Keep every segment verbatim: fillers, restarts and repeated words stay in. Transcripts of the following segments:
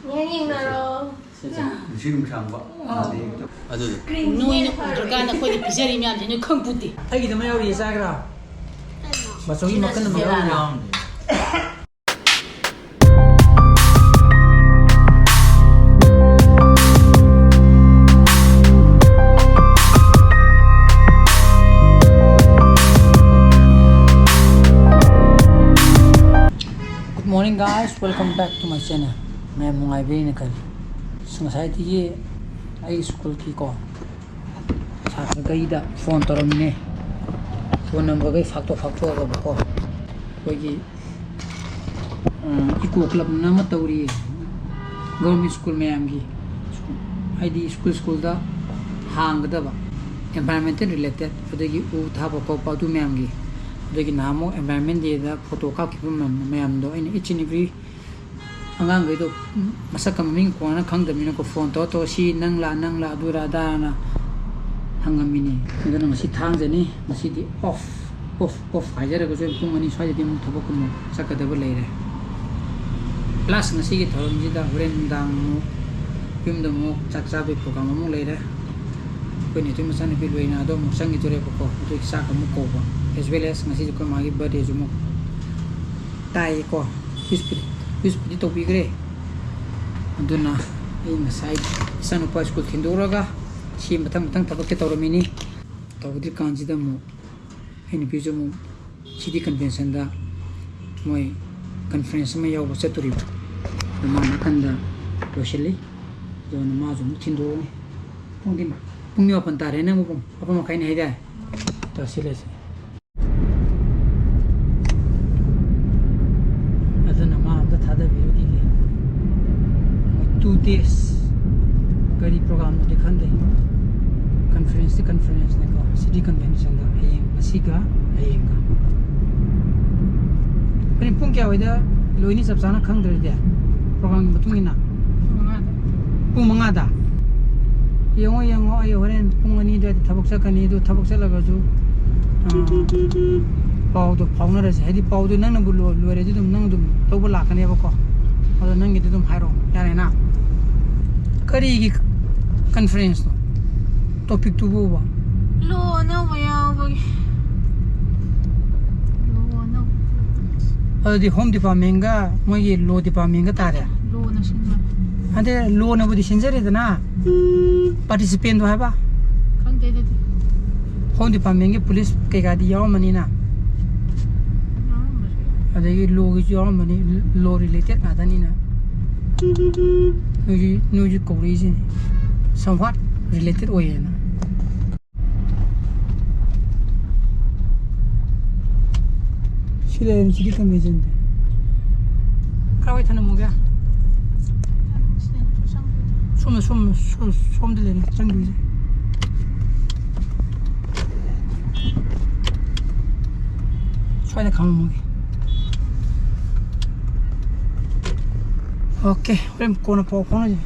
ꯉꯁꯤ ꯅꯨꯡꯁꯥꯡꯕ꯫ ꯑꯗꯨꯗꯣ꯫ ꯅꯣꯏꯅ ꯎꯗ꯭ꯔꯀꯥꯟꯗ ꯑꯩꯈꯣꯏꯗ ꯄꯤꯖꯔꯤ ꯃꯌꯥꯝꯁꯤ ꯅꯣꯏ ꯈꯪꯄꯣꯠꯇꯦ꯫ ꯑꯩꯒꯤꯗꯃꯛ ꯌꯥꯎꯔꯤꯌꯦ, ꯆꯥꯒꯦꯔꯥ? ꯕꯥꯆꯧꯒꯤ ꯃꯈꯟ ꯑꯃ ꯌꯥꯎꯔꯤꯌꯦ꯫ Good morning guys, welcome back to my channel. ꯃꯌꯥꯝ ꯅꯨꯡꯉꯥꯏꯕꯤꯔꯤꯅ ꯈꯜꯂꯤ꯫ ꯑꯁ, ꯉꯁꯥꯏꯗꯒꯤ ꯑꯩ ꯁ꯭ꯀꯨꯜꯒꯤꯀꯣ ꯁꯥꯇ꯭ꯔꯈꯩꯗ ꯐꯣꯟ ꯇꯧꯔꯝꯃꯤꯅꯦ꯫ ꯐꯣꯟ ꯅꯝꯕꯔꯈꯩ ꯐꯥꯛꯇꯣꯛ ꯐꯥꯛꯇꯣꯛꯑꯒꯕꯀꯣ ꯑꯩꯈꯣꯏꯒꯤ ꯏꯀꯣ ꯀ꯭ꯂꯕꯅ ꯑꯃ ꯇꯧꯔꯤ꯫ ꯒꯚꯔꯟꯃꯦꯟ ꯁ꯭ꯀꯨꯜ ꯃꯌꯥꯝꯒꯤ ꯍꯥꯏꯗꯤ ꯁ꯭ꯀꯨꯜ ꯁ꯭ꯀꯨꯜꯗ ꯍꯥꯡꯒꯗꯕ environmental related ꯑꯗꯒꯤ ꯎ ꯊꯥꯕ ꯈꯣꯠꯄ ꯑꯗꯨ ꯃꯌꯥꯝꯒꯤ꯫ ꯑꯗꯒꯤ ꯅꯍꯥꯟꯃꯨꯛ environment dayꯗ ꯐꯣꯇꯣ ꯀꯥꯞꯈꯤꯕ ꯃꯌꯥꯝ- ꯃꯌꯥꯝꯗꯣ ꯑꯩꯅ each and every ꯑꯉꯥꯡꯈꯩꯗꯣ ꯃꯁꯛꯀ ꯃꯃꯤꯡ ꯀꯣꯟꯅ ꯈꯪꯗꯕꯅꯤꯅꯀꯣ ꯐꯣꯟ ꯇꯧꯔ ꯇꯧꯔ ꯁꯤ ꯅꯪꯂꯥ ꯅꯪꯂꯥ ꯑꯗꯨꯔꯥ ꯑꯗꯥꯅ ꯍꯪꯉꯝꯃꯤꯅꯤ꯫ ꯑꯗꯨꯅ ꯉꯁꯤ ꯊꯥꯡꯖꯅꯤ, ꯉꯁꯤꯗꯤ off off off ꯍꯥꯏꯖꯔꯒꯁꯨ ꯄꯨꯡ ꯑꯅꯤ ꯁ꯭ꯋꯥꯏꯗꯗꯤ ꯑꯃꯨꯛ ꯊꯕꯛ ꯑꯃꯨꯛ ꯆꯠꯀꯗꯕ ꯂꯩꯔꯦ꯫ Plus ꯉꯁꯤꯒꯤ ꯊꯧꯔꯝꯁꯤꯗ ꯍꯣꯔꯦꯟ ꯅꯨꯡꯗꯥꯡ ꯑꯃꯨꯛ ꯌꯨꯝꯗ ꯑꯃꯨꯛ ꯆꯥꯛ ꯆꯥꯕꯒꯤ program ꯑꯃꯨꯛ ꯂꯩꯔꯦ꯫ ꯑꯩꯈꯣꯏ ꯅꯦꯇꯨ ꯃꯆꯥꯅꯨꯄꯤ ꯂꯣꯏꯅ ꯑꯗꯣ ꯑꯃꯨꯛ ꯆꯪꯈꯤꯗꯣꯔꯦꯕꯀꯣ, ꯑꯗꯨꯒꯤ ꯆꯥꯛ ꯑꯃꯨꯛ ꯀꯧꯕ, as well as ꯉꯁꯤꯁꯨ ꯑꯩꯈꯣꯏ ꯃꯥꯒꯤ birthdayꯁꯨ ꯑꯃꯨꯛ ꯇꯥꯏꯌꯦꯀꯣ꯫ Wishꯄꯨꯗꯤ wishꯄꯨꯗꯤ ꯇꯧꯕꯤꯈ꯭ꯔꯦ꯫ ꯑꯗꯨꯅ ꯑꯩ ꯉꯁꯥꯏ ꯏꯆꯥꯅꯨꯄꯥ ꯁ꯭ꯀꯨꯜ ꯊꯤꯟꯗꯣꯛꯎꯔꯒ ꯁꯤ ꯃꯊꯪ ꯃꯊꯪ ꯊꯕꯛꯁꯦ ꯇꯧꯔꯝꯃꯤꯅꯤ꯫ ꯇꯧꯗ꯭ꯔꯤꯀꯥꯟꯁꯤꯗ ꯑꯃꯨꯛ ꯑꯩ ꯅꯨꯄꯤꯁꯨ ꯑꯃꯨꯛ city conventionꯗ ꯃꯣꯏ conference ꯑꯃ ꯌꯥꯎꯕ ꯆꯠꯇꯣꯔꯤꯕ꯫ ꯑꯗꯨ ꯃꯥ ꯅꯥꯀꯟꯗ ꯂꯣꯏꯁꯤꯜꯂꯤ꯫ ꯑꯗꯨꯅ ꯃꯥꯁꯨ ꯑꯃꯨꯛ ꯊꯤꯟꯗꯣꯛꯑꯅꯤ꯫ ꯄꯨꯡꯗꯤ ꯄꯨꯡꯗꯤ ꯃꯥꯄꯟ ꯇꯥꯔꯦ꯫ ꯅꯪꯕꯨ ꯄꯨꯡ ꯃꯥꯄꯟ ꯃꯈꯥꯏꯅꯦ ꯍꯥꯏꯗꯥꯏ? ꯇꯣ, ꯁꯤ ꯂꯩꯁꯦ꯫ ꯑꯗꯨꯅ ꯃꯥ ꯑꯝꯇ ꯊꯥꯗꯕꯤꯔꯨꯈꯤꯒꯦ꯫ ꯃꯣꯏ two days ꯀꯔꯤ programꯅꯣꯗꯤ ꯈꯪꯗꯦ꯫ Conferenceꯇꯤ conferenceꯅꯦꯀꯣ, city conventionꯗ ꯍꯌꯦꯡ, ꯉꯁꯤꯒ ꯍꯌꯦꯡꯒ꯫ ꯀꯔꯤ ꯄꯨꯡ ꯀꯌꯥꯋꯥꯏꯗ ꯂꯣꯏꯅꯤ ꯆꯞ ꯆꯥꯅ ꯈꯪꯗ꯭ꯔꯗꯤ programꯒꯤ ꯃꯇꯨꯡ ꯏꯟꯅ? ꯄꯨꯡ ꯃꯉꯥꯗ꯫ ꯌꯦꯡꯉꯣ, ꯌꯦꯡꯉꯣ, ꯑꯩ ꯍꯣꯔꯦꯟ ꯄꯨꯡ ꯑꯅꯤ ꯑꯗꯨꯋꯥꯏꯗ ꯊꯕꯛ ꯆꯠꯀꯅꯤ꯫ ꯑꯗꯨ ꯊꯕꯛ ꯆꯠꯂꯒꯁꯨ, ꯑ, ꯄꯥꯎꯗꯣ ꯐꯥꯎꯅꯔꯁꯦ꯫ ꯍꯥꯏꯗꯤ ꯄꯥꯎꯗꯣ ꯅꯪꯅꯕꯨ ꯂꯣ-, ꯂꯣꯏꯔꯗꯤ ꯑꯗꯨꯝ ꯅꯪ ꯑꯗꯨꯝ ꯂꯧꯕ ꯂꯥꯛꯀꯅꯦꯕꯀꯣ꯫ ꯑꯗꯣ ꯅꯪꯒꯤꯗꯤ ꯑꯗꯨꯝ ꯍꯥꯏꯔꯛꯑꯣ, ꯌꯥꯔꯦꯅ? ꯀꯔꯤꯒꯤ ꯀꯟꯐ꯭ꯔꯦꯟꯁꯅꯣ? ꯇꯣꯄꯤꯛꯇꯨꯕꯨꯕ? ꯂꯣ ꯑꯅꯧꯕ ꯌꯥꯎꯕꯒꯤ꯫ ꯂꯣ ꯑꯅꯧꯕ꯫ ꯑꯗꯨꯗꯤ ꯍꯣꯝ ꯗꯤꯄꯥꯔꯠꯃꯦꯟꯒ ꯃꯣꯏꯒꯤ ꯂꯣ ꯗꯤꯄꯥꯔꯠꯃꯦꯟꯒ ꯇꯥꯔꯦ꯫ ꯂꯣꯅ ꯁꯤꯟꯕ꯫ ꯑꯗꯩ ꯂꯣꯅꯕꯨꯗꯤ ꯁꯤꯟꯖꯔꯦꯗꯅ, ꯄꯥꯔꯇꯤꯁꯤꯄꯦꯟꯗꯣ ꯍꯥꯏꯕ? ꯈꯪꯗꯦ ꯑꯗꯨꯗꯤ꯫ ꯍꯣꯝ ꯗꯤꯄꯥꯔꯠꯃꯦꯟꯒꯤ ꯄꯨꯂꯤꯁ ꯀꯩꯀꯥꯗꯤ ꯌꯥꯎꯔꯝꯃꯅꯤꯅ꯫ ꯌꯥꯎꯔꯝꯕꯁꯨ ꯌꯥꯏ꯫ ꯑꯗꯒꯤ ꯂꯣꯒꯤꯁꯨ ꯌꯥꯎꯔꯝꯃꯅꯤ꯫ ꯂꯣ ꯔꯤꯂꯦꯇꯦꯠ ꯉꯥꯛꯇꯅꯤꯅ꯫ ꯅꯣꯏꯁꯨ, ꯅꯣꯏꯁꯨ ꯀꯧꯔꯛꯏꯁꯤꯅꯤ꯫ Somewhat related ꯑꯣꯏꯌꯦꯅ꯫ ꯁꯤ ꯂꯩꯔꯝꯃꯤ ꯁꯤꯗꯤ ꯀꯟꯚꯦꯟꯁꯟꯗꯤ꯫ ꯀꯥꯏꯋꯥꯏ ꯊꯅꯝꯃꯨꯒꯦ? ꯁꯣꯝꯗ, ꯁꯣꯝ-, ꯁꯣꯝꯗ ꯂꯩꯔꯦ ꯆꯪꯗꯣꯏꯁꯦ꯫ ꯁ꯭ꯋꯥꯏꯗ ꯈꯥꯝꯃꯝꯃꯒꯦ꯫ ꯑꯣꯀꯦ, ꯍꯣꯔꯦꯟ ꯀꯣꯟꯅ ꯄꯥꯎ ꯐꯥꯎꯅꯁꯤ꯫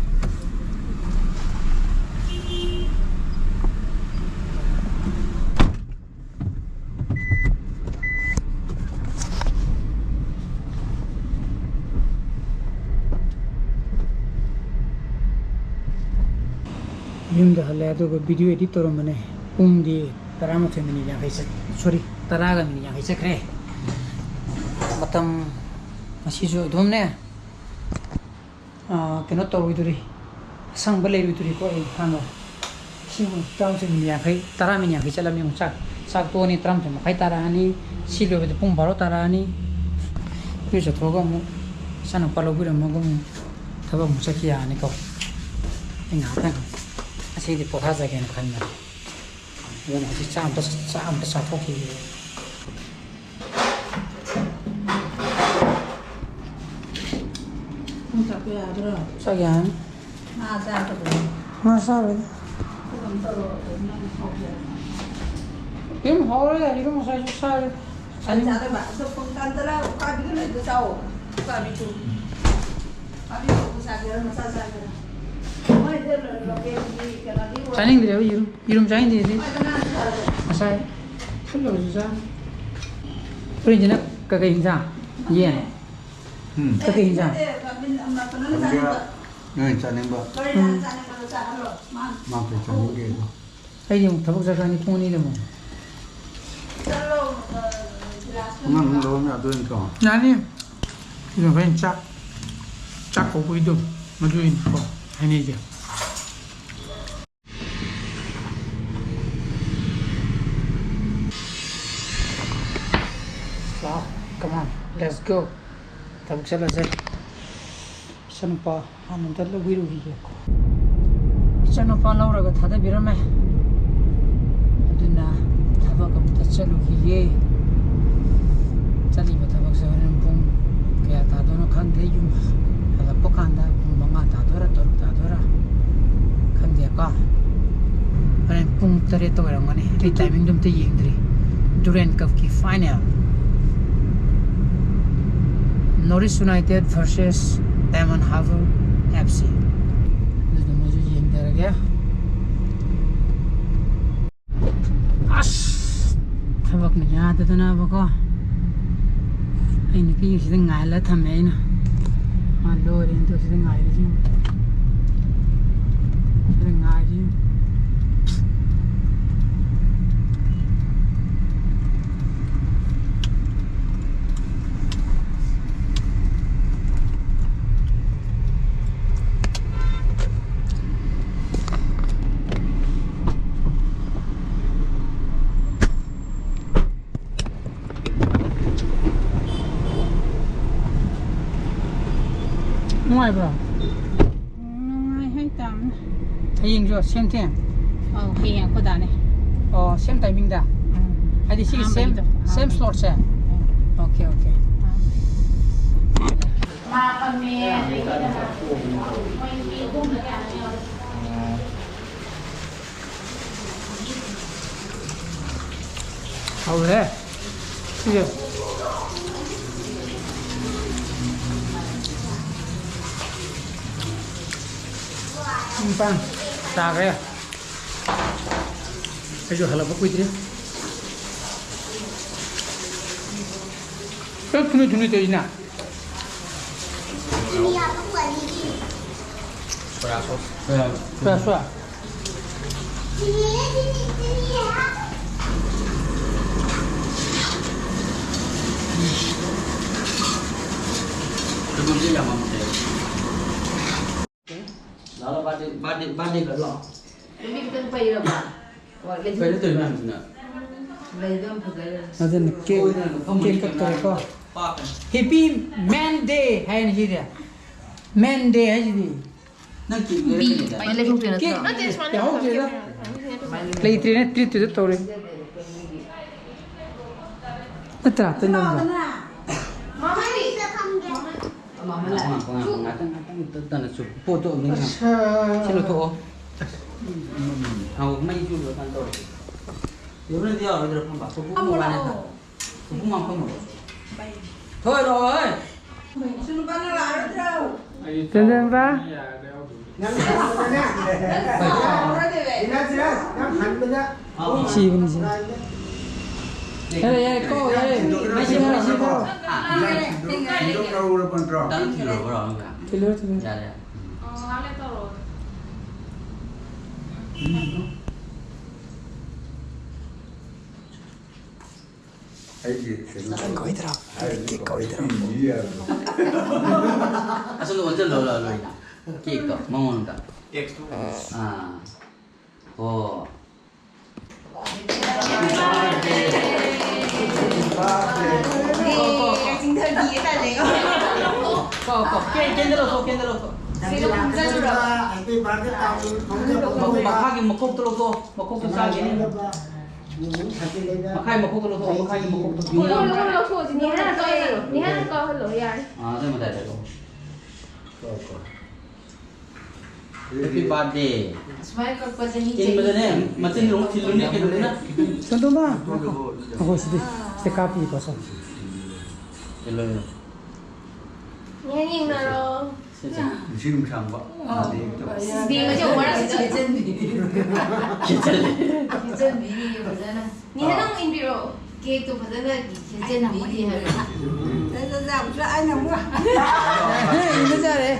ꯌꯨꯝꯗ ꯍꯜꯂꯦ, ꯑꯗꯨꯒ video edit ꯇꯧꯔꯝꯕꯅꯦ꯫ ꯄꯨꯡꯗꯤ ꯇꯔꯥꯃꯥꯊꯣꯏ ꯃꯤꯅꯤꯠ ꯌꯥꯡꯈꯩ ꯆꯠ-, sorry, ꯇꯔꯥꯒ ꯃꯤꯅꯤꯠ ꯌꯥꯡꯈꯩ ꯆꯠꯈ꯭ꯔꯦ꯫ ꯃꯇꯝ ꯉꯁꯤꯁꯨ ꯑꯗꯨꯝꯅꯦ, ꯑꯥ, ꯀꯩꯅꯣ ꯇꯧꯔꯣꯏꯗꯣꯔꯤ, ꯑꯁꯪꯕ ꯂꯩꯔꯣꯏꯗꯣꯔꯤꯀꯣ꯫ ꯑꯩ ꯍꯥꯟꯅ ꯁꯤ ꯑꯃꯨꯛ ꯇꯔꯥꯃꯥꯊꯣꯏ ꯃꯤꯅꯤꯠ ꯌꯥꯡꯈꯩ, ꯇꯔꯥ ꯃꯤꯅꯤꯠ ꯌꯥꯡꯈꯩ ꯆꯠꯂꯝꯃꯤ꯫ ꯑꯃꯨꯛ ꯆꯥꯛ, ꯆꯥꯛ ꯇꯣꯛꯑꯅꯤ, ꯇꯔꯥꯃꯥꯊꯣꯏ ꯃꯈꯥꯏ ꯇꯥꯔꯛꯑꯅꯤ꯫ ꯁꯤ ꯂꯣꯏꯕꯗ ꯄꯨꯡ ꯕꯥꯔꯣ ꯇꯥꯔꯛꯑꯅꯤ꯫ ꯏꯔꯨ ꯆꯠꯊꯣꯛꯑꯒ ꯑꯃꯨꯛ ꯏꯆꯥꯅꯨꯄꯥ ꯂꯧꯕꯤꯔꯝꯃꯒ ꯑꯃꯨꯛ ꯊꯕꯛ ꯑꯃꯨꯛ ꯆꯠꯈꯤ ꯌꯥꯔꯅꯤꯀꯣ꯫ ꯑꯩ ꯉꯥꯏꯍꯥꯛꯇꯪ ꯉꯁꯤꯗꯤ ꯄꯣꯊꯥꯖꯒꯦꯅ ꯈꯟꯕꯅꯤ꯫ ꯑꯗꯨꯅ ꯍꯧꯖꯤꯛ ꯆꯥꯛ ꯑꯝꯇ, ꯆꯥꯛ ꯑꯝꯇ ꯆꯥꯊꯣꯛꯈꯤꯒꯦ꯫ ꯄꯨꯡ ꯆꯥꯛꯄ ꯌꯥꯗ꯭ꯔꯣ? ꯆꯥꯛ ꯌꯥꯔꯅꯤ꯫ ꯉꯥ ꯆꯥꯗꯕ꯭ꯔꯣ? ꯉꯥ ꯆꯥꯔꯣꯏꯗ꯫ ꯑꯗꯨꯝ ꯇꯧꯔꯣ, ꯑꯗꯨꯝ ꯅꯪ ꯍꯧꯖꯔꯣ꯫ ꯌꯦꯔꯨꯝ ꯍꯧꯔꯦ, ꯌꯦꯔꯨꯝ ꯉꯁꯥꯏꯁꯨ ꯆꯥꯔꯦ꯫ ꯆꯥꯅꯤꯡ- ꯆꯥꯗꯕ꯫ ꯑꯗꯣ ꯄꯨꯡ ꯇꯔꯥ, ꯇꯔꯥ ꯎꯀꯥꯕꯤꯗꯣ ꯂꯩꯗꯣ ꯆꯥꯎ꯫ ꯎꯀꯥꯕꯤꯗꯣ꯫ ꯎꯀꯥꯕꯤ ꯃꯀꯨ ꯆꯥꯒꯦꯔꯥ, ꯃꯆꯥ ꯆꯥꯒꯦꯔꯥ? ꯃꯣꯏꯗ ꯂꯣꯀꯦꯜꯒꯤ ꯀꯩꯅꯣꯗꯤ ꯑꯣꯏ꯫ ꯆꯥꯅꯤꯡꯗ꯭ꯔꯦꯕ ꯌꯦꯔꯨꯝ꯫ ꯌꯦꯔꯨꯝ ꯆꯥꯅꯤꯡꯗꯦ ꯑꯩꯗꯤ꯫ ꯃꯣꯏꯗ ꯉꯥ ꯆꯥꯔꯣ꯫ ꯉꯁꯥꯏ ꯐꯨꯠꯂꯒꯁꯨ ꯆꯥ꯫ ꯍꯣꯔꯦꯟꯁꯤꯅ ꯀꯩꯀꯩ ꯏꯟꯖꯥꯡ? ꯌꯦꯟ? ꯎꯝ꯫ ꯀꯩꯀꯩ ꯏꯟꯖꯥꯡ? ꯅꯠꯇꯦ, ꯀꯩꯅꯣꯅ ꯑꯗꯨꯒ ꯆꯥꯅꯤꯡꯕ꯫ ꯅꯣꯏ ꯆꯥꯅꯤꯡꯕ? ꯎꯝ꯫ ꯃꯥ ꯀꯩ ꯆꯥꯅꯤꯡꯒꯦ ꯑꯗꯣ? ꯑꯩꯗꯤ ꯑꯃꯨꯛ ꯊꯕꯛ ꯆꯠꯈ꯭ꯔꯅꯤ ꯄꯨꯡ ꯑꯅꯤꯗ ꯑꯃꯨꯛ꯫ ꯑꯉꯥꯡ ꯑꯃꯨꯛ ꯂꯧꯔꯝ ꯌꯥꯗꯣꯏ ꯅꯠꯇ꯭ꯔꯣ? ꯌꯥꯅꯤ꯫ ꯀꯩꯅꯣ, ꯍꯣꯔꯦꯟ ꯆꯥꯛ, ꯆꯥꯛ ꯀꯧꯕꯒꯤꯗꯣ, ꯃꯗꯨꯒꯤꯅꯤꯀꯣ ꯍꯥꯏꯅꯩꯁꯦ꯫ ꯂꯥꯛꯑꯣ, come on, let's go. ꯊꯕꯛ ꯆꯠꯂꯁꯦ꯫ ꯏꯆꯥꯅꯨꯄꯥ ꯍꯥꯟꯅ ꯑꯝꯇ ꯂꯧꯕꯤꯔꯨꯈꯤꯒꯦ꯫ ꯏꯆꯥꯅꯨꯄꯥ ꯂꯧꯔꯒ ꯊꯥꯗꯕꯤꯔꯝꯃꯦ꯫ ꯑꯗꯨꯅ ꯊꯕꯛ ꯑꯝꯇ ꯆꯠꯂꯨꯈꯤꯒꯦ꯫ ꯆꯠꯂꯤꯕ ꯊꯕꯛꯁꯦ ꯍꯣꯔꯦꯟ ꯄꯨꯡ ꯀꯌꯥ ꯇꯥꯗꯣꯏꯅꯣ ꯈꯪꯗꯦ꯫ ꯌꯨꯝ ꯍꯜꯂꯛꯄ ꯀꯥꯟꯗ ꯄꯨꯡ ꯃꯉꯥ ꯇꯥꯗꯣꯏꯔꯥ, ꯇꯔꯨꯛ ꯇꯥꯗꯣꯏꯔꯥ ꯈꯪꯗꯦꯀꯣ꯫ ꯍꯣꯔꯦꯟ ꯄꯨꯡ ꯇꯔꯦꯠꯇ ꯑꯣꯏꯔꯝꯒꯅꯤ꯫ ꯑꯩ timingꯗꯣ ꯑꯝꯇ ꯌꯦꯡꯗ꯭ꯔꯤ꯫ Durand Cupꯀꯤ final꯫ North East United versus Diamond Harbour F C꯫ ꯑꯗꯨꯗꯨꯃꯁꯨ ꯌꯦꯡꯊꯔꯒꯦ꯫ ꯑꯁ! ꯊꯕꯛꯅ ꯌꯥꯗꯗꯅꯕꯀꯣ꯫ ꯑꯩ ꯅꯨꯄꯤꯁꯤꯗ ꯉꯥꯏꯍꯜꯂ ꯊꯝꯃꯦ ꯑꯩꯅ꯫ ꯃꯥ ꯂꯣꯏꯔꯦꯅ ꯇꯧ ꯁꯤꯗ ꯉꯥꯏꯔꯤꯁꯤ ꯌꯦꯡꯉꯨ꯫ ꯁꯤꯗ ꯉꯥꯏꯔꯤ ꯌꯦꯡꯉꯨ꯫ ꯅꯨꯡꯉꯥꯏꯕ꯭ꯔꯣ? ꯅꯨꯡꯉꯥꯏ ꯍꯥꯏꯇꯥꯕꯅꯤ꯫ ꯍꯌꯦꯡꯁꯨ same time? ꯑꯧ, ꯍꯌꯦꯡ ꯑꯩꯈꯣꯏ ꯗꯥꯅꯦ꯫ ꯑꯣ, same timingꯗ? ꯎꯝ꯫ ꯍꯥꯏꯗꯤ ꯁꯤꯒꯤ same, ꯑꯍꯥꯟꯕꯒꯤꯗꯣ, same ꯑꯍꯥꯟꯕꯒꯤꯗꯣ꯫ Slotꯁꯦ? ꯎꯝ꯫ Okay, okay꯫ ꯑꯥ꯫ ꯃꯥ ꯐꯝꯃꯦ, ꯑꯗꯒꯤ ꯃꯣꯏ ꯅꯨꯄꯤ ꯑꯍꯨꯝꯂ ꯀꯌꯥꯅꯣ ꯌꯥꯎꯔꯦ꯫ ꯍꯥꯎꯔꯦ꯫ ꯁꯤꯁꯦ꯫ ꯄꯨꯡ ꯅꯤꯄꯥꯟ ꯇꯥꯈ꯭ꯔꯦ꯫ ꯑꯩꯁꯨ ꯍꯜꯂꯛꯄ ꯀꯨꯏꯗ꯭ꯔꯤ꯫ ꯀꯔꯝ ꯊꯨꯅ ꯊꯨꯅ ꯇꯧꯔꯤꯁꯤꯅ? ꯆꯤꯅꯤ ꯍꯥꯞꯄ ꯄꯨꯔꯛꯑꯅꯤ꯫ Soya sauce. Soya sauce. ꯁꯣꯏꯕꯨꯝꯁꯦ ꯌꯥꯝꯃꯝꯗꯦ꯫ ꯂꯥꯛꯂꯣ, ꯕꯥꯔꯗꯦ, ꯕꯥꯔꯗꯦ, ꯕꯥꯔꯗꯦ ꯈꯔ ꯂꯥꯛꯑꯣ꯫ ꯅꯨꯃꯤꯠ ꯈꯤꯇꯪ ꯄꯩꯔꯕ? ꯍꯣꯏ, ꯂꯩꯁꯨ ꯀꯩꯅꯣ ꯇꯧꯔꯤꯅꯣ ꯍꯥꯏꯕꯁꯤꯅ? ꯂꯩꯗꯣ ꯌꯥꯝ ꯐꯖꯔꯦ꯫ ꯑꯗꯨꯅ cake, cake ꯀꯛꯇꯣꯔꯦꯀꯣ꯫ Happy Man Day ꯍꯥꯏꯅ ꯁꯤꯗꯤ꯫ Man Day ꯍꯥꯏꯁꯤꯗꯤ꯫ ꯅꯪ cake ꯂꯩꯔꯛꯀꯅꯤꯗ꯫ ꯃꯩ ꯂꯩꯊꯣꯛꯇꯣꯏ ꯅꯠꯇ꯭ꯔꯣ? Cake ꯅꯠꯇꯦ, ꯁꯨꯃꯥꯏꯅ ꯌꯥꯍꯧꯗ꯭ꯔꯦꯗ꯫ ꯂꯩꯇ꯭ꯔꯦꯅꯦ, treat ꯇꯨꯗ ꯇꯧꯔꯦ꯫ ꯅꯠꯇ꯭ꯔꯥ, ꯇꯟ ꯌꯣꯟꯕ? ꯃꯃꯥ, ꯃꯃꯥ, ꯃꯃꯥ, ꯉꯥꯛꯇꯪ, ꯉꯥꯛꯇꯪ, ꯉꯥꯛꯇꯪ ꯇꯞꯅ ꯆꯨꯞ꯫ ꯄꯣꯠꯇꯣ ꯑꯃꯨꯛ ꯉꯥꯏꯈꯣ꯫ ꯑꯁꯥ꯫ ꯁꯤ ꯂꯧꯊꯣꯛꯑꯣ꯫ ꯎꯝ, ꯎꯝ, ꯎꯝ꯫ ꯊꯥꯎ ꯃꯩ ꯆꯨꯔꯀꯥꯟ ꯇꯧꯔꯁꯤ꯫ ꯌꯧꯔꯗꯤ ꯌꯥꯔꯣꯏꯗ꯭ꯔꯥ ꯈꯪꯕ? ꯄꯨꯄꯨ ꯑꯃꯨꯛ ꯃꯕꯥꯅꯤ ꯂꯥꯛꯑꯣ꯫ ꯄꯨꯄꯨ ꯉꯥꯡꯐꯝ ꯂꯥꯛꯑꯣ꯫ ꯊꯣꯏꯔꯣ, ꯍꯣꯏ꯫ ꯁꯨ ꯅꯨꯄꯥ ꯅꯪ ꯂꯥꯛꯑꯔꯣꯏꯗ꯭ꯔꯣ? ꯇꯟꯖꯟꯕ꯫ ꯅꯪ ꯍꯟꯕꯗꯅꯦ꯫ ꯅꯪ ꯁꯥꯎꯔꯗꯤ ꯕꯦ꯫ ꯏꯅꯥꯁꯤꯔ, ꯅꯪ ꯍꯟꯕꯗ ꯁꯤꯕꯅꯤ, ꯁꯤ꯫ ꯌꯥꯔꯦ, ꯌꯥꯔꯦ, ꯀꯣ, ꯌꯥꯔꯦ꯫ ꯃꯩ ꯁꯤꯜꯂꯣ, ꯃꯩ ꯁꯤꯜꯂꯣ꯫ ꯁꯤꯟꯗꯣꯛ ꯂꯧꯔꯕ ꯅꯠꯇ꯭ꯔꯣ? ꯈꯤꯇꯪ ꯊꯤꯜꯂꯨꯔꯕ꯭ꯔꯣ, ꯑꯃꯨꯛꯀ? ꯊꯤꯜꯂꯨꯔꯣ, ꯊꯤꯜꯂꯨꯔꯣ꯫ ꯌꯥꯔꯦ, ꯌꯥꯔꯦ꯫ ꯎꯝ꯫ ꯑꯣ, ꯉꯥꯏꯍꯥꯛ ꯂꯩꯔ ꯇꯧꯔꯛꯑꯣ꯫ ꯑꯩꯒꯤ ꯀꯩꯅꯣ ꯀꯛꯑꯣꯏꯗ꯭ꯔꯣ? ꯍꯥꯏꯔꯗꯤ cake ꯀꯛꯑꯣꯏꯗ꯭ꯔꯣ? ꯃꯤ ꯌꯥꯗ꯭ꯔꯣ? ꯑꯁꯣꯝꯗ ꯑꯣꯟꯁꯤꯜꯂꯣ, ꯂꯥꯛꯑꯣ, ꯂꯣꯏꯅ꯫ Cake ꯇꯣ, ꯃꯉꯣꯟꯗ꯫ ꯑꯥ꯫ ꯑꯣ꯫ ꯆꯤꯡꯊꯈꯤꯒꯦ ꯇꯜꯂꯦꯀꯣ꯫ ꯀꯣ, ꯀꯣ꯫ Cake, candle ꯂꯧꯊꯣꯛ, candle ꯂꯧꯊꯣꯛ꯫ ꯁꯤꯗ ꯈꯨꯝꯖꯜꯂꯨꯔꯕ? Happy birthday ꯇꯥꯕ ꯐꯪꯖꯕ ꯃꯈꯥꯒꯤ ꯃꯈꯣꯛꯇꯣ ꯂꯧꯊꯣꯛ, ꯃꯈꯣꯛꯇꯣ ꯆꯥꯒꯦꯅꯦ꯫ ꯃꯈꯥꯏ ꯃꯈꯣꯛꯇꯣ ꯂꯧꯊꯣꯛ, ꯃꯈꯥꯏꯒꯤ ꯃꯈꯣꯛꯇꯣ꯫ ꯃꯈꯣꯛ ꯂꯧꯊꯣꯛ, ꯂꯧꯊꯣꯛꯑꯁꯤ꯫ ꯅꯦꯍꯥꯅ ꯀꯛꯍꯜꯂꯣ꯫ ꯅꯦꯍꯥꯅ ꯀꯛꯍꯜꯂꯣ, ꯌꯥꯔꯦ꯫ ꯑꯥ, ꯑꯗꯨꯏ ꯃꯇꯥꯏꯗ ꯂꯧ꯫ ꯀꯣ, ꯀꯣ꯫ Happy birthday꯫ ꯁꯨꯃꯥꯏꯅ ꯀꯛꯄꯁꯦ ꯃꯤ ꯏꯟꯕꯗꯅꯦ, ꯆꯍꯤ ꯃꯆꯤꯟ ꯑꯃꯨꯛ ꯊꯤꯜꯂꯨꯅꯦ, ꯀꯩꯅꯣꯗꯨꯅ꯫ ꯁꯟꯇꯣꯝꯕ, ꯉꯥꯏꯈꯣ꯫ ꯉꯥꯏꯈꯣ, ꯁꯤꯗꯤ, ꯁꯤꯗ ꯀꯥꯞꯄꯤꯀꯣ, ꯁꯣꯝ꯫ ꯊꯤꯜꯂꯨ, ꯊꯤꯜꯂꯨ꯫ ꯌꯦꯡ ꯌꯦꯡꯅꯔꯣ꯫ ꯁꯦ, ꯁꯦ꯫ ꯅꯨꯡꯁꯤ ꯅꯨꯡꯁꯥꯡꯕ꯫ ꯑꯣ꯫ ꯃꯥꯗꯤ ꯍꯦꯛꯇ ꯕꯦꯝꯃꯁꯦ ꯑꯃꯨꯛ ꯋꯥꯔꯛꯁꯤꯗ ꯈꯦꯠꯆꯟꯕꯤ꯫ ꯈꯦꯠꯆꯜꯂꯦ꯫ ꯈꯦꯠꯆꯟꯕꯤꯔꯤꯌꯦ ꯐꯖꯅ꯫ ꯅꯦꯍꯥ, ꯅꯪ ꯏꯟꯕꯤꯔꯛꯑꯣ꯫ Cake ꯇꯣ ꯐꯖꯅ ꯈꯦꯠꯆꯟꯕꯤꯔꯤ ꯍꯥꯏꯕ꯫ ꯆꯥꯛ ꯆꯥꯕꯁꯨ ꯑꯩꯅ ꯑꯃꯨꯛ꯫ ꯏꯟꯕ ꯌꯥꯔꯦ꯫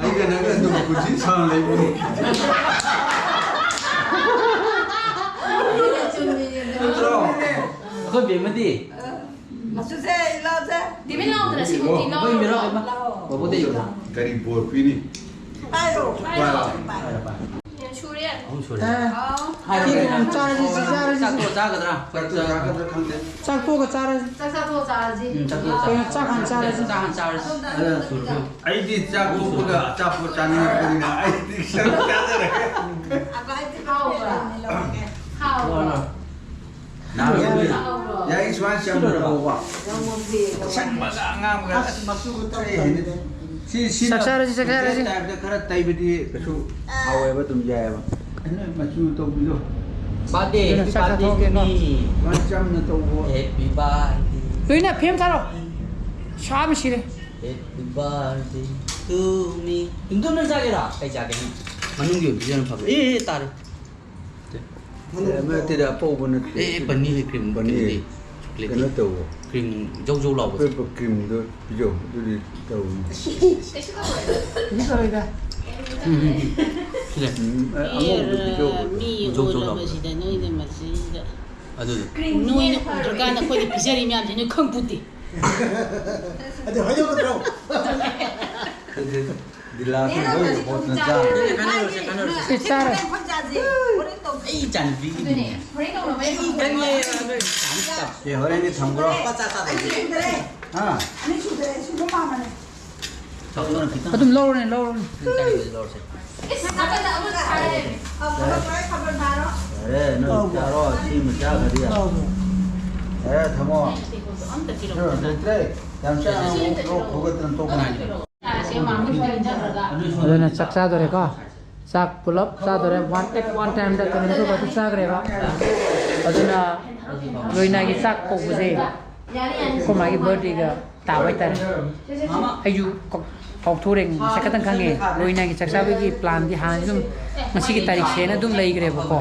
ꯑꯩꯒ ꯅꯪꯒ ꯑꯗꯨꯝ ꯍꯧꯖꯤꯛ ꯁꯥꯡꯅ ꯂꯩꯕꯅꯤ꯫ ꯅꯠꯇ꯭ꯔꯣ? ꯑꯩꯈꯣꯏ ꯕꯦꯝꯃꯗꯤ? ꯃꯆꯨꯁꯦ ꯏꯜꯂꯁꯦ꯫ ꯇꯤꯃꯤꯟ ꯂꯥꯎꯗꯅ ꯁꯤꯕꯨ ꯇꯤ ꯂꯥꯎ꯫ ꯃꯣꯏ ꯃꯤꯔꯣ ꯑꯃ꯫ ꯂꯥꯎ꯫ ꯕꯣꯕꯣꯛꯇ ꯌꯦꯡꯉꯣ꯫ ꯒꯥꯔꯤ ꯕꯣꯔ ꯄꯤꯅꯤ꯫ ꯄꯥꯏꯔꯣ꯫ ꯄꯥꯏꯔꯣ꯫ ꯁꯨꯔꯦ꯫ ꯑꯍꯨꯝ ꯁꯨꯔꯦ꯫ ꯑꯥ꯫ ꯍꯥꯏꯔꯣ, ꯁꯤ ꯍꯥꯏꯔꯣ꯫ ꯀꯩꯅꯣ ꯆꯥꯔꯁꯤ, ꯁꯤ ꯆꯥꯔꯁꯤ꯫ ꯆꯥꯛ ꯇꯣꯛꯑ ꯆꯥꯒꯗ꯭ꯔꯥ? ꯆꯥꯛ ꯇꯣꯛꯑ ꯆꯥꯒꯗ꯭ꯔꯥ ꯈꯪꯗꯦ꯫ ꯆꯥꯛ ꯇꯣꯛꯑꯒ ꯆꯥꯔꯁꯤ꯫ ꯎꯝ, ꯆꯥꯛ ꯇꯣꯛꯑ ꯆꯥꯔꯁꯤ꯫ ꯀꯩꯅꯣ, ꯆꯥꯛ ꯍꯥꯟꯅ ꯆꯥꯔꯁꯤ꯫ ꯆꯥꯛ ꯍꯥꯟꯅ ꯆꯥꯔꯁꯤ꯫ ꯑꯗꯨꯅ ꯁꯨꯔꯦ꯫ ꯑꯩꯗꯤ ꯆꯥꯛ ꯇꯣꯛꯄꯒ ꯑꯆꯥꯄꯣꯠ ꯆꯥꯅꯤꯡꯉꯛꯄꯅꯤꯅ ꯑꯩꯗꯤ ꯆꯥꯛ ꯆꯥꯖꯔꯒꯦ꯫ ꯍꯥꯎꯕ꯭ꯔꯥ? ꯍꯥꯎꯕ꯭ꯔꯥ? ꯅꯍꯥꯟ ꯌꯥꯏ, ꯁꯨꯃꯥꯏꯅ ꯁꯦꯝꯕ ꯇꯧꯕ꯫ ꯁꯪꯕꯗ ꯑꯉꯥꯡꯕꯒ ꯑꯁ, ꯃꯆꯨꯒ ꯇꯧꯔꯦ꯫ ꯁꯤ, ꯁꯤꯅ ꯆꯥꯛ ꯆꯥꯔꯁꯤ, ꯆꯥꯛ ꯆꯥꯔꯁꯤ꯫ ꯇꯥꯏꯞꯇ ꯈꯔ ꯇꯩꯕꯗꯤ ꯀꯩꯁꯨ ꯍꯥꯎꯋꯦꯕ, ꯑꯗꯨꯝ ꯌꯥꯏꯑꯕ꯫ ꯑꯗꯨ ꯃꯆꯨ ꯇꯧꯕꯤꯗꯣ꯫ ꯕꯥꯔꯗꯦ, ꯑꯗꯨꯅ ꯆꯥꯛ ꯕꯥꯔꯗꯦ ꯆꯥꯊꯣꯛꯑꯒꯦꯀꯣ꯫ ꯃꯤ꯫ ꯁꯨꯃꯥꯏꯅ ꯆꯝꯅ ꯇꯧꯕ꯫ Happy birthday꯫ ꯂꯣꯏꯅ ꯐꯦꯝ ꯊꯥꯔꯣ꯫ ꯁꯥꯕ ꯁꯤꯔꯦ꯫ Happy birthday to me꯫ ꯇꯨꯝꯇꯨꯝ ꯅꯪ ꯆꯥꯒꯦꯔꯥ? ꯀꯩ ꯆꯥꯒꯦ ꯅꯪ? ꯃꯅꯨꯡꯒꯤ ꯑꯣꯏꯅ ꯄꯤꯖꯕꯅ ꯐꯕ꯭ꯔꯥ? ꯑꯦ, ꯑꯦ, ꯇꯥꯔꯦ꯫ ꯑꯦ, ꯑꯃ ꯅꯠꯇꯦꯗ, ꯑꯄꯧꯕ ꯅꯠꯇꯦ꯫ ꯑꯦ, ꯑꯦ, ꯄꯅꯤꯔ cream, ꯄꯅꯤꯔ꯫ Chocolate꯫ ꯀꯩꯅꯣ ꯇꯧꯋꯣ꯫ Cream ꯖꯧ ꯖꯧ ꯂꯥꯎꯕꯗꯣ꯫ ꯑꯄꯦꯠꯄ creamꯗꯣ ꯄꯤꯖꯧ, ꯑꯗꯨꯗꯤ ꯇꯧꯅꯤ꯫ ꯀꯩꯁꯨ ꯇꯧꯔꯣꯏꯗ꯫ ꯎꯝ, ꯎꯝ, ꯎꯝ꯫ ꯁꯤꯗ꯫ ꯎꯝ, ꯑ-, ꯑꯉꯧꯕꯗꯣ ꯄꯤꯖꯧ꯫ ꯃꯤ ꯖꯧ ꯖꯧ ꯂꯥꯎꯕꯗꯣ꯫ ꯑꯣꯜꯂꯕꯁꯤꯗ ꯅꯣꯏꯅ ꯃꯁꯤꯗ꯫ ꯑꯗꯨꯗꯣ꯫ ꯅꯣꯏꯅ ꯎꯗ꯭ꯔꯀꯥꯟꯗ ꯑꯩꯈꯣꯏꯗ ꯄꯤꯖꯔꯤ ꯃꯌꯥꯝꯁꯦ ꯅꯣꯏ ꯈꯪꯄꯣꯠꯇꯦ꯫ ꯑꯗꯨ ꯍꯥꯏꯗꯣꯛꯀꯗ꯭ꯔꯣ? ꯑꯗꯨꯗꯤ ꯒꯤꯂꯥꯁ ꯂꯣꯏ ꯍꯣꯠꯅ ꯆꯥꯔꯦ꯫ ꯁꯤ ꯆꯥꯔꯦ꯫ ꯑꯩ ꯏꯆꯥꯅꯨꯄꯤꯒꯤꯅꯦ꯫ ꯑꯗꯨꯅꯦ, ꯍꯣꯔꯦꯟ ꯇꯧꯅꯕ ꯑꯩ ꯈꯪꯉꯦ꯫ ꯑꯦ, ꯍꯣꯔꯦꯟꯗꯤ ꯊꯝꯈ꯭ꯔꯣ꯫ ꯂꯨꯄꯥ ꯆꯥ ꯆꯥꯗꯣꯏꯁꯦ꯫ ꯑꯩ ꯁꯨꯗ꯭ꯔꯦ꯫ ꯍꯥ? ꯑꯅꯤ ꯁꯨꯗ꯭ꯔꯦ, ꯁꯨꯕ ꯃꯥꯟꯕꯅꯦ꯫ ꯆꯥꯛꯇꯨꯅ ꯈꯤꯇꯪ ꯑꯗꯨꯝ ꯂꯧꯔꯅꯦ, ꯂꯧꯔꯅꯦ꯫ ꯈꯤꯇꯪ ꯆꯥꯈꯤꯕꯗꯤ ꯂꯧꯔꯁꯦ꯫ ꯏꯁ, ꯅꯥꯀꯟꯗ ꯑꯃ ꯊꯥꯔꯦ꯫ ꯑ, ꯐꯕ ꯐꯔꯦ, ꯈꯕꯔ ꯊꯥꯔꯣ꯫ ꯌꯥꯔꯦ, ꯅꯣꯏ ꯆꯥꯔꯣ, ꯁꯤꯃ ꯆꯥꯈ꯭ꯔꯗꯤ ꯌꯥꯔꯦ꯫ ꯌꯥꯔꯦ, ꯊꯝꯃꯣ꯫ ꯑꯝꯇ ꯄꯤꯔꯛꯑꯣ꯫ ꯂꯩꯇ꯭ꯔꯦ꯫ ꯌꯥꯝ ꯆꯥꯅ ꯑꯃꯨꯛ ꯂꯣꯛ ꯈꯨꯒꯠꯇꯅ ꯇꯣꯛꯀꯅꯤ꯫ ꯑꯗꯨꯅ ꯆꯥꯛ ꯆꯥꯗꯣꯔꯦꯀꯣ꯫ ꯆꯥꯛ ꯄꯨꯂꯞ ꯆꯥꯗꯣꯔꯦ꯫ One at one timeꯗ ꯀꯩꯅꯣ ꯇꯧꯕ ꯑꯗꯨ ꯆꯥꯈ꯭ꯔꯦꯕ꯫ ꯑꯗꯨꯅ ꯂꯣꯏꯅꯥꯒꯤ ꯆꯥꯛ ꯀꯧꯕꯁꯦ ꯑꯩꯈꯣꯏ ꯃꯥꯒꯤ birthdayꯒ ꯇꯥꯕ ꯍꯥꯏꯇꯥꯔꯦ꯫ ꯑꯩꯁꯨ ꯀꯥꯎ-, ꯀꯥꯎꯊꯣꯛꯎꯔꯦ꯫ ꯉꯁꯥꯏ ꯈꯛꯇꯪ ꯈꯪꯉꯦ꯫ ꯂꯣꯏꯅꯥꯒꯤ ꯆꯥꯛ ꯆꯥꯕꯒꯤ planꯗꯤ ꯍꯥꯟꯅꯗꯤ ꯑꯗꯨꯝ ꯉꯁꯤꯒꯤ ꯇꯥꯔꯤꯛꯁꯦꯅ ꯑꯗꯨꯝ ꯂꯩꯈ꯭ꯔꯦꯕꯀꯣ꯫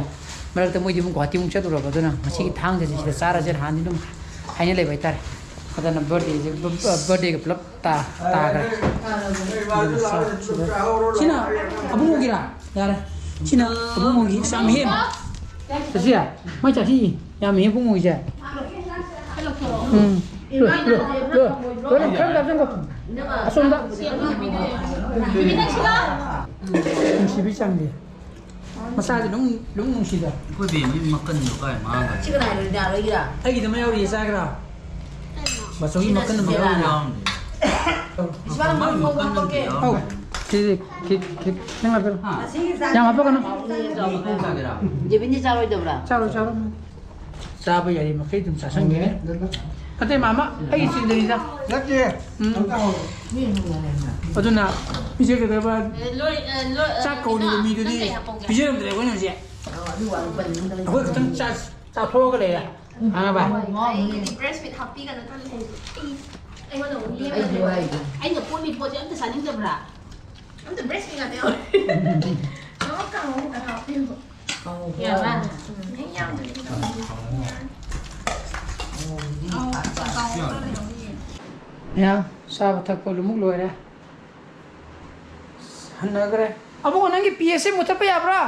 ꯃꯔꯛꯇ ꯃꯣꯏꯗꯤ ꯑꯃꯨꯛ ꯒꯨꯍꯥꯇꯤ ꯑꯃꯨꯛ ꯆꯠꯂꯨꯔꯕ, ꯑꯗꯨꯅ ꯉꯁꯤꯒꯤ ꯊꯥꯡꯖꯁꯦ ꯁꯤꯗ ꯆꯥꯔꯁꯦꯅ ꯍꯥꯟꯅꯗꯤ ꯑꯗꯨꯝ ꯍꯥꯏꯅ ꯂꯩꯕ ꯍꯥꯏꯇꯥꯔꯦ꯫ ꯑꯗꯨꯅ ꯕꯥꯔꯗꯦꯁꯦ, ꯕꯥꯔꯗꯦꯒ ꯄꯨꯂꯞ ꯇꯥ-, ꯇꯥꯈ꯭ꯔꯦ꯫ ꯑꯗꯨꯅ ꯆꯥꯛꯁꯤꯗ, ꯁꯤꯅ ꯑꯕꯨꯡꯉꯣꯒꯤꯔꯥ? ꯌꯥꯔꯦ꯫ ꯁꯤꯅ ꯑꯕꯨꯡꯉꯣꯒꯤ ꯆꯥꯝꯍꯦꯝ꯫ ꯆꯠꯁꯤ꯫ ꯃꯥꯏ ꯆꯥꯁꯤ꯫ ꯌꯥꯝꯃꯤꯍꯦ ꯑꯕꯨꯡꯉꯣꯒꯤꯁꯦ꯫ ꯎꯝ꯫ ꯂꯣꯏ, ꯂꯣꯏ, ꯂꯣꯏ, ꯂꯣꯏꯅ ꯈꯔ ꯆꯥꯁꯤꯟꯈꯣ꯫ ꯑꯁꯣꯝꯗ꯫ ꯅꯨꯡꯁꯤꯕꯤ ꯆꯥꯡꯁꯦ꯫ ꯃꯆꯥꯁꯦ ꯑꯗꯨꯝ, ꯑꯗꯨꯝ ꯅꯨꯡꯁꯤꯗ꯫ ꯑꯩꯈꯣꯏ ꯕꯦꯝꯃꯒꯤ ꯃꯀꯟꯗꯣ ꯀꯥꯏ ꯃꯥꯡꯈ꯭ꯔꯦ? ꯁꯤ ꯀꯅꯥ ꯍꯥꯏꯅꯣ? ꯂꯤꯗꯥꯔꯣꯏꯒꯤꯔꯥ? ꯑꯩꯒꯤꯗ ꯑꯃ ꯌꯥꯎꯔꯤꯌꯦ, ꯆꯥꯒꯦꯔꯥ? ꯕꯥꯆꯧꯒꯤ ꯃꯀꯟ ꯑꯃ ꯌꯥꯎꯔꯤꯌꯦ꯫ ꯌꯥꯎꯔꯝꯗꯦ꯫ ꯏꯁ, ꯃꯥꯅ ꯃꯥꯒꯤ ꯃꯔꯨ ꯃꯀꯟ ꯑꯝꯇ ꯃꯔꯨ ꯌꯥꯎꯔꯝꯗꯦ꯫ ꯑꯧ, ꯁꯤ, ꯁꯤ, ꯁꯤ, ꯅꯪ ꯍꯥꯞꯄꯤꯔꯣ꯫ ꯍꯥ? ꯌꯥꯝ ꯍꯥꯞꯄꯛꯀꯅꯨ꯫ ꯅꯪ ꯆꯥꯒꯦꯔꯥ? ꯖꯦꯕꯤꯟꯗꯤ ꯆꯥꯔꯣꯏꯗꯕ꯭ꯔꯥ? ꯆꯥꯔꯣꯏ, ꯆꯥꯔꯣꯏ꯫ ꯆꯥꯕ ꯌꯥꯔꯤ ꯃꯈꯩ ꯑꯗꯨꯝ ꯆꯥꯁꯟꯒꯦ꯫ ꯅꯠꯇꯦ, ꯃꯥꯃ, ꯑꯩꯒꯤ ꯆꯤꯟꯗꯅꯤꯗ꯫ ꯅꯠꯇꯦ꯫ ꯎꯝ꯫ ꯑꯗꯨꯅ ꯄꯤꯖꯒꯗꯕ, ꯑꯦ, ꯂꯣꯏ-, ꯑꯦ, ꯂꯣꯏ-, ꯑꯦ, ꯆꯥꯛ ꯀꯧꯔꯤꯕ ꯀꯩꯅꯣ, ꯃꯤꯗꯨꯗꯤ ꯅꯪ ꯀꯩ ꯍꯥꯞꯄꯧꯒꯦ? ꯄꯤꯖꯔꯝꯗ꯭ꯔꯦ ꯑꯩꯈꯣꯏꯅ ꯍꯧꯖꯤꯛ꯫ ꯑꯩꯈꯣꯏ ꯈꯛꯇꯪ ꯆꯥ-, ꯆꯥꯊꯣꯛꯑꯒ ꯂꯩꯔꯦ꯫ ꯈꯪꯉꯕ? ꯑꯩꯒꯤꯗꯤ breast meat ꯍꯥꯞꯄꯤꯒꯅꯨ ꯈꯜꯂꯦ ꯍꯧꯖꯤꯛ꯫ ꯑꯩ, ꯑꯩꯉꯣꯟꯗ ꯑꯃꯨꯛ ꯂꯦꯝꯃꯦ꯫ ꯑꯩꯁꯨ ꯍꯥꯏꯗꯣ꯫ ꯑꯩꯅ ꯀꯣꯠꯂꯤ ꯄꯣꯠꯁꯦ ꯑꯝꯇ ꯆꯥꯅꯤꯡꯗꯕ꯭ꯔꯥ? ꯑꯝꯇ breast meat ꯉꯥꯛꯇ ꯌꯥꯎꯔꯦ꯫ ꯃꯃꯥ ꯀꯥꯡꯍꯧ ꯈꯤꯇꯪ ꯍꯥꯞꯄꯤꯌꯨ꯫ ꯀꯥꯡꯍꯧ ꯌꯥꯔꯕ? ꯈꯔ꯫ ꯎꯝ, ꯍꯦꯛ ꯌꯥꯝꯗ꯭ꯔꯗꯤ ꯀꯥꯡꯍꯧ ꯈꯤꯇꯪ ꯌꯥꯎꯔꯦ꯫ ꯀꯥꯡꯍꯧ ꯈꯔ ꯂꯩꯍꯧꯔꯤꯌꯦ꯫ ꯃꯌꯥꯝ ꯆꯥꯕ ꯊꯛꯄ ꯂꯣꯏꯅꯃꯛ ꯂꯣꯏꯔꯦ꯫ ꯍꯟꯅꯈ꯭ꯔꯦ꯫ ꯑꯕꯨꯡꯉꯣ, ꯅꯪꯒꯤ ꯄꯤ ꯑꯦꯁ ꯑꯦ ꯃꯨꯊꯠꯄ ꯌꯥꯕ꯭ꯔꯥ?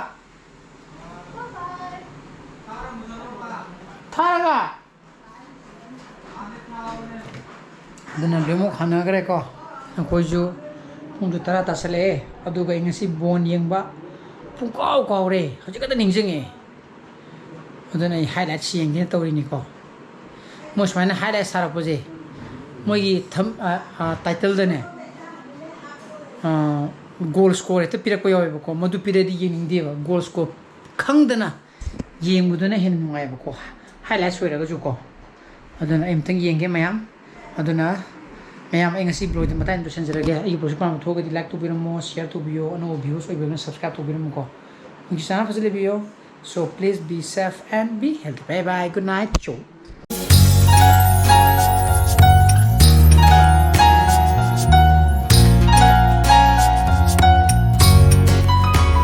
ꯊꯥꯔꯒ꯫ ꯑꯗꯨꯅ ꯂꯣꯏꯅꯃꯛ ꯍꯟꯅꯈ꯭ꯔꯦꯀꯣ꯫ ꯑꯩꯈꯣꯏꯁꯨ ꯄꯨꯡꯁꯨ ꯇꯔꯥ ꯇꯥꯁꯜꯂꯛꯑꯦ꯫ ꯑꯗꯨꯒ ꯑꯩ ꯉꯁꯤ ꯕꯣꯟ ꯌꯦꯡꯕ ꯄꯨꯡꯀꯥꯎ ꯀꯥꯎꯔꯦ꯫ ꯍꯧꯖꯤꯛ ꯈꯛꯇ ꯅꯤꯡꯁꯤꯡꯉꯦ꯫ ꯑꯗꯨꯅ ꯑꯩ highlights ꯌꯦꯡꯒꯦꯅ ꯇꯧꯔꯤꯅꯤꯀꯣ꯫ ꯃꯣꯏ ꯁꯨꯃꯥꯏꯅ highlights ꯊꯥꯔꯛꯄꯁꯦ, ꯃꯣꯏꯒꯤ ꯊꯝ-, ꯑ, ꯑ, title ꯗꯅꯦ, ꯑ, goal score ꯍꯦꯛꯇ ꯄꯤꯔꯛꯄ ꯌꯥꯎꯋꯦꯕꯀꯣ꯫ ꯃꯗꯨ ꯄꯤꯔꯗꯤ ꯌꯦꯡꯅꯤꯡꯗꯦꯕ꯫ Goal score ꯈꯪꯗꯅ ꯌꯦꯡꯕꯗꯨꯅ ꯍꯦꯟꯅ ꯅꯨꯡꯉꯥꯏꯕꯀꯣ, highlights ꯑꯣꯏꯔꯒꯁꯨꯀꯣ꯫ ꯑꯗꯨꯅ ꯑꯩ ꯑꯃꯨꯛꯇꯪ ꯌꯦꯡꯒꯦ ꯃꯌꯥꯝ꯫ ꯑꯗꯨꯅ ꯃꯌꯥꯝ, ꯑꯩ ꯉꯁꯤ vlog ꯁꯦ ꯃꯇꯥꯡ ꯂꯣꯏꯁꯤꯟꯖꯔꯒꯦ꯫ ꯑꯩꯒꯤ vlog ꯁꯦ ꯄꯥꯝꯕ ꯊꯣꯛꯑꯒꯗꯤ like ꯇꯧꯕꯤꯔꯝꯃꯣ, share ꯇꯧꯕꯤꯌꯣ, ꯑꯅꯧꯕ viewers ꯑꯣꯏꯕꯅ subscribe ꯇꯧꯕꯤꯔꯝꯃꯨꯀꯣ꯫ ꯑꯩꯒꯤ channel ꯐꯖꯅ ꯂꯩꯕꯤꯌꯣ꯫ So please be safe and be healthy. Bye bye. Good night. ꯆꯣ꯫